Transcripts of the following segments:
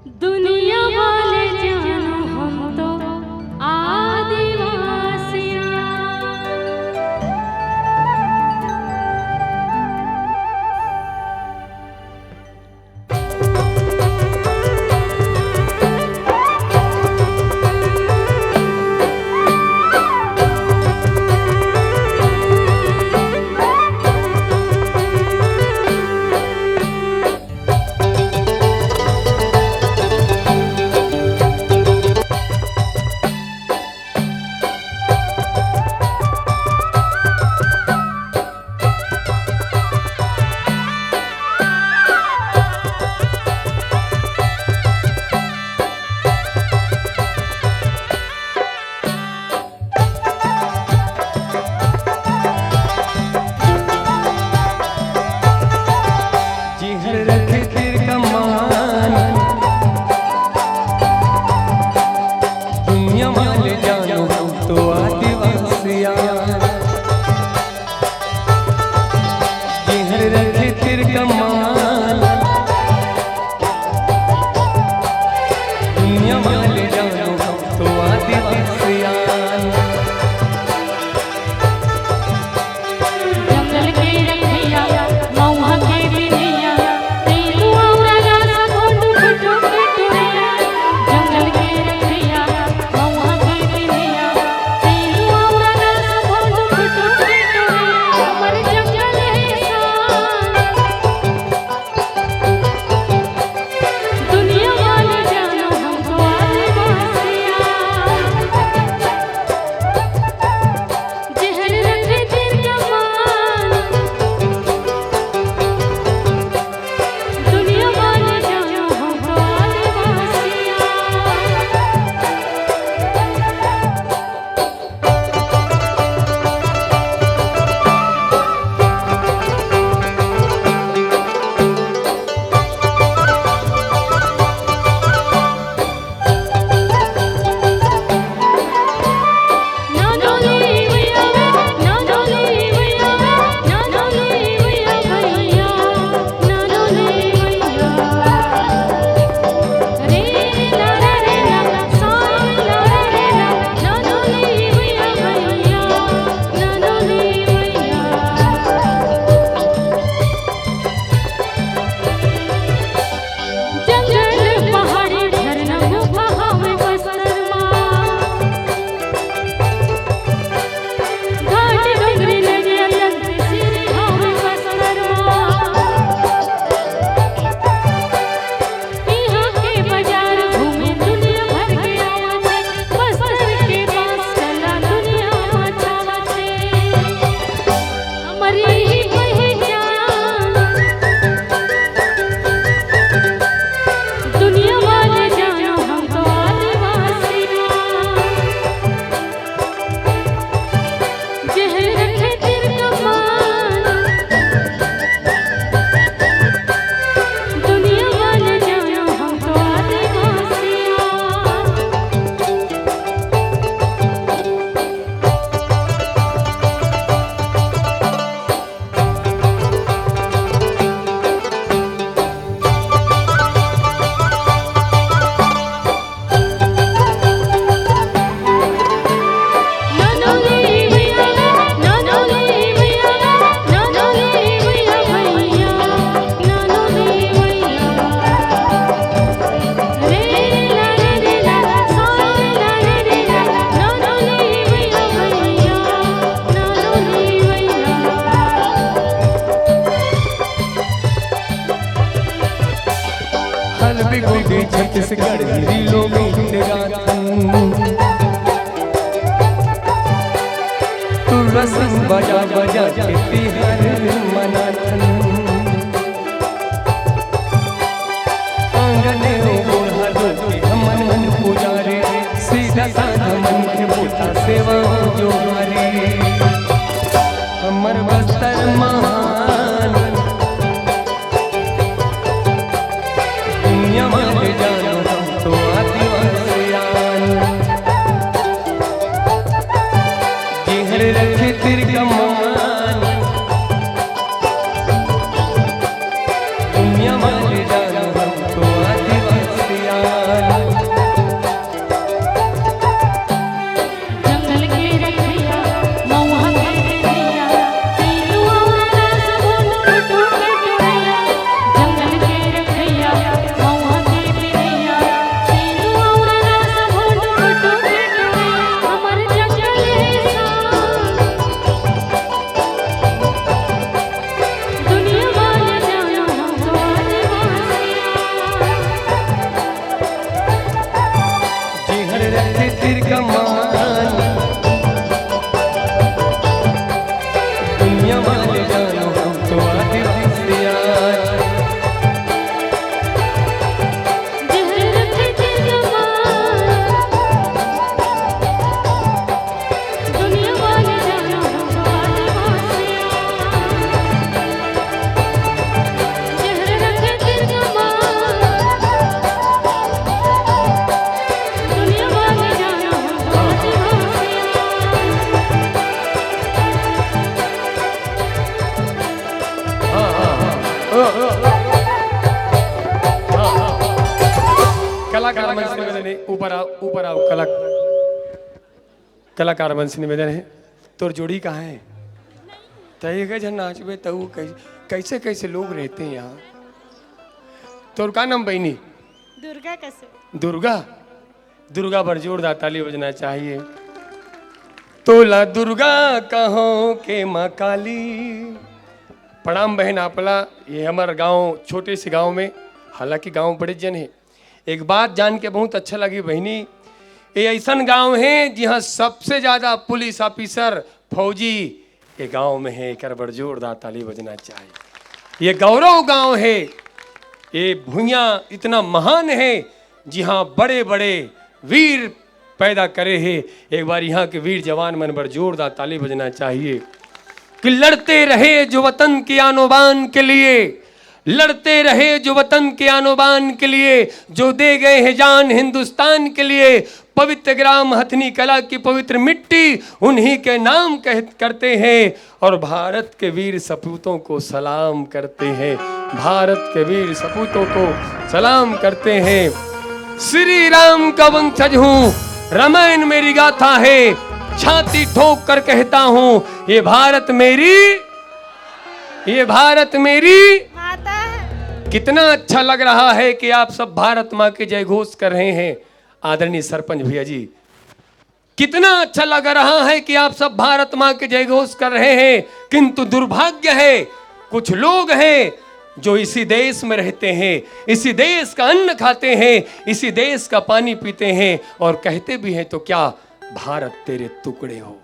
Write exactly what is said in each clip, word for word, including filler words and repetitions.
दुनिया वाले जानो हम तो आदिवासियाँ। जेहर रखे तेर कमान, दुनिया वाले जानो हम तो आदिवासियाँ। जेहर रखे तेर कमान, दुनिया वाले जानो हम तो आदिवासियाँ। जंगल के रखिया, मउहा के बिनइया, तेलू अउ राजा ढोंढू फुटू फुटू। जंगल के रखिया, मउहा के बिनइया, तेलू अउ राजा ढोंढू फुटू फुटू। हमर जंगल हे शान। दुनिया वाले जानो हमको आदिवासियाँ। जेहर रखे तेर कमान। दुनिया वाले जानो हमको आदिवासियाँ। जंगल, पहाड़ी, झरना, गुफा हवे बस्तर मा। घाट, डोंगरी, नदिया, तंत, सिरी हवे बस्तर मा। इहाँ के बाजार घूमे दुनिया भर के आवथे, बस्तर के बांस कला दुनिया मा छावथे। हमरी ही पहिचान, दुनिया वाले जानो हम तो आदिवासी। जेहर रखे तेर कमान, दुनिया वाले जानो हम तो आदिवासियाँ। हल्बी गुड्डी छत्तीसगढ़ हीरी लोग गाथन। टुर्रा संग बजा बजा के तिहार मनाथन। आंगन में बूढ़ा लोग के हमन मन पुजारी, सीधा साधा मन के बूता सेवा जोहारी। हमर बस्तर महान, दुनिया मा ले जानो हम तो आदिवासियान। जेहर रखे तेर कमान, दुनिया मा ले जानो हम तो आदिवासियान। कलाकार मन से निवेदन हे, ऊपर आओ, ऊपर आओ। कला-, कलाकार मन से निवेदन हे, तोर जोड़ी कहाँ हे? त एक झन नाचबे, त ऊ कै-, कैसे कैसे लोग रहते हैं यहाँ। तोर का नाम बहिनी? दुर्गा कश्यप। दुर्गा? दुर्गा बर जोरदार ताली बजना चाहिए। तोला दुर्गा कहो के माँ काली। प्रणाम बहन आपला, ये हमर गांव, छोटे से गांव में, हालांकि गांव बड़े जन हे। एक बात जान के बहुत अच्छा लगी बहिनी, ये ऐसन गांव हे जिहां सबसे ज्यादा पुलिस ऑफिसर, फौजी ये गांव में हे, एकर बर जोरदार ताली बजना चाहिए। ये गौरव गांव हे, ये भुइयां इतना महान हे, जिहां बड़े-बड़े वीर पैदा करे हे। एक बार यहां के वीर जवान मन बर जोरदार ताली बजना चाहिए कि लड़ते रहे जो वतन के आन बान के लिए, लड़ते रहे जो वतन के आन बान के लिए, जो दे गए हैं जान हिंदुस्तान के लिए। पवित्र ग्राम हथनी कला की पवित्र मिट्टी उन्हीं के नाम कह-, करते हैं और भारत के वीर सपूतों को सलाम करते हैं, भारत के वीर सपूतों को सलाम करते हैं। श्री राम का वंशज हूँ, रामायण मेरी गाथा है, छाती ठोक कर कहता हूँ, ये भारत मेरी, ये भारत मेरी माता है। कितना अच्छा लग रहा है कि आप सब भारत माँ के जय घोष कर रहे हैं। आदरणीय सरपंच भैया जी, कितना अच्छा लग रहा है कि आप सब भारत माँ के जय घोष कर रहे हैं, किंतु दुर्भाग्य है, कुछ लोग हैं जो इसी देश में रहते हैं, इसी देश का अन्न खाते हैं, इसी देश का पानी पीते हैं और कहते भी हैं तो क्या, भारत तेरे टुकड़े हो।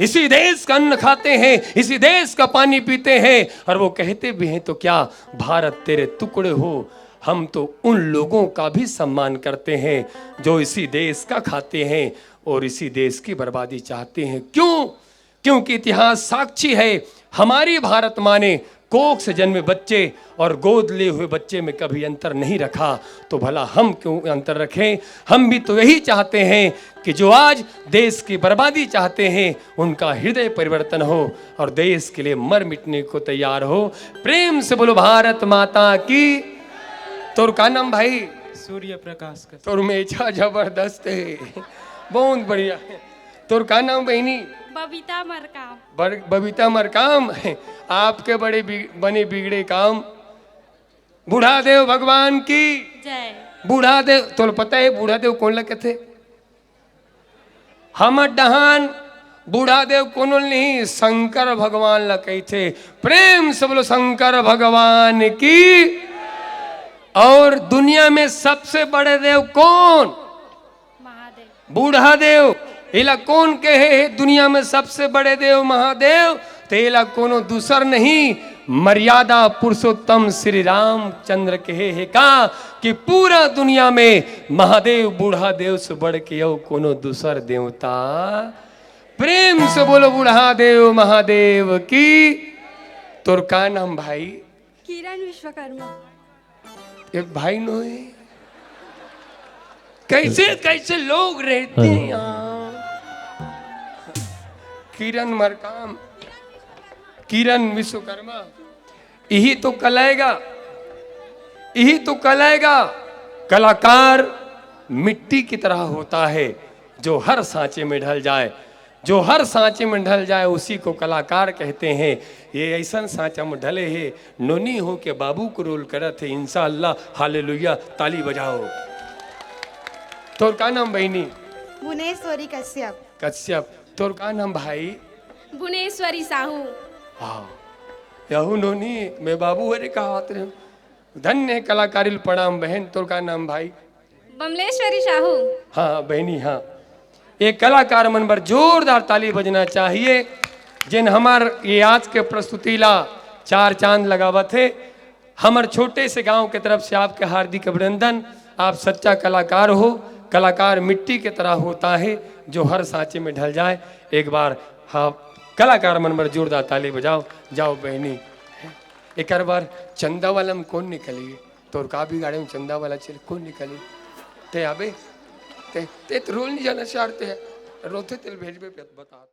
इसी देश का अन्न खाते हैं, इसी देश का पानी पीते हैं और वो कहते भी हैं तो क्या, भारत तेरे टुकड़े हो। हम तो उन लोगों का भी सम्मान करते हैं जो इसी देश का खाते हैं और इसी देश की बर्बादी चाहते हैं। क्यों? क्योंकि इतिहास साक्षी है, हमारी भारत माँ ने कोख से जन्मे बच्चे और गोद लिए हुए बच्चे में कभी अंतर नहीं रखा, तो भला हम क्यों अंतर रखें? हम भी तो यही चाहते हैं कि जो आज देश की बर्बादी चाहते हैं, उनका हृदय परिवर्तन हो और देश के लिए मर मिटने को तैयार हो। प्रेम से बोलो भारत माता की। तोर का नाम भाई? सूर्य प्रकाश का। तोर मेछा जबरदस्त है, बहुत बढ़िया। तोर का नाम बहिनी? बबीता मरकाम। बर-, बबीता मरकाम, आपके बड़े बि-, बने बिगड़े काम। बूढ़ा देव भगवान की। जय। बूढ़ा देव, तोला पता है बूढ़ा देव कोन ला कथे? हमर डहान बूढ़ा देव कोनो नहीं, शंकर भगवान ला कहिथे। प्रेम से बोलो शंकर भगवान की। और दुनिया में सबसे बड़े देव कौन? महादेव। बूढ़ा देव। एला कौन कहे हे दुनिया में सबसे बड़े देव महादेव? तो एला कोनो दूसर नहीं, मर्यादा पुरुषोत्तम श्री रामचंद्र कहे हे का कि पूरा दुनिया में महादेव बूढ़ा देव से बढ़ के अउ कोनो दूसर देवता। प्रेम से बोलो बूढ़ा देव महादेव की। तोर का नाम भाई? किरण विश्वकर्मा। एक भाई नोहे। कैसे कैसे लोग रहते हैं यहाँ। किरण मरकाम, किरण विश्वकर्मा, यही तो कलाएगा, यही तो कलाएगा। कलाकार मिट्टी की तरह होता है, जो हर सांचे में ढल जाए, जो हर सांचे में ढल जाए, उसी को कलाकार कहते हैं। ये ऐसन सांचा में ढले हे, नोनी हो के बाबू को रोल करत हे। इंशाअल्लाह, हालेलुया, ताली बजाओ। तोर का नाम बहिनी? भुवनेश्वरी कश्यप। कश्यप। तोर का नाम भाई? भुवनेश्वरी साहू। हाँ, यहू नोनी, मैं बाबू हरे कहात रहे। धन्य कलाकारी ल प्रणाम बहन। तोर का नाम भाई? बमलेश्वरी साहू। हाँ बहनी, हाँ, ये कलाकार मन बर जोरदार ताली बजना चाहिए, जेन हमर ये आज के प्रस्तुति ला चार चांद लगावत हे। हमर छोटे से गांव के तरफ से आपके हार्दिक अभिनंदन। आप सच्चा कलाकार हो। कलाकार मिट्टी के तरह होता है, जो हर सांचे में ढल जाए। एक बार हाँ, कलाकार मन बर जोरदार ताली बजाओ। जाओ बहनी, एकर बर चंदा वाला में कौन निकली? तोर का बिगाड़े में चंदा वाला चल, कौन निकली? ते आबे, ते, ते तो रोल नहीं जाना चाहते हैं, रोते तेल भेजबे पे बता।